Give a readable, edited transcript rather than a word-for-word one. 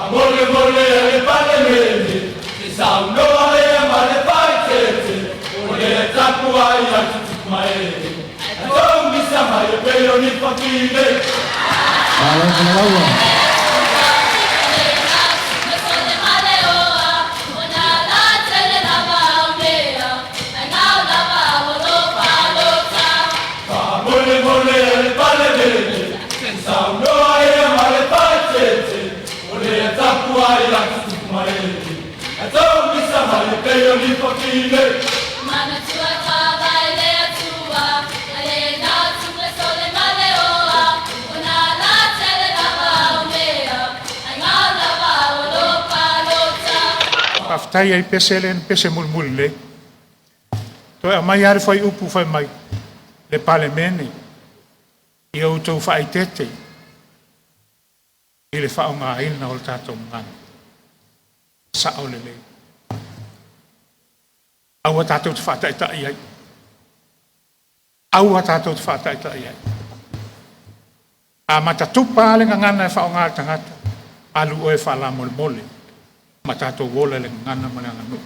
Faamolemole a le Palemene, se i saunoa ea ma le faaeteete, o lea e tapuai atu Tupu e, ae togia mai e pei o ni fafine. Malo malalaua. Faamolemole a le Palemene, se i saunoa ea ma le faaeteete, o lea e tapuai atu Tupu e, ae togia mai e pei o ni fafine. Faafetai ai pese lea na pese mulimuli nei. Toe aumai lava le fuaiupu fai mai le Palemene, ia outou faaeteete i le faaaogaina o le tatou gagana. Sao lelei. Aua tatou te faataitai ai. Aua tatou te faataitai ai. A matatupa lava le gagana e faaaoga e le tagata, alu oe faalamolemole ma tatou ola i le gagana ma le aganuu.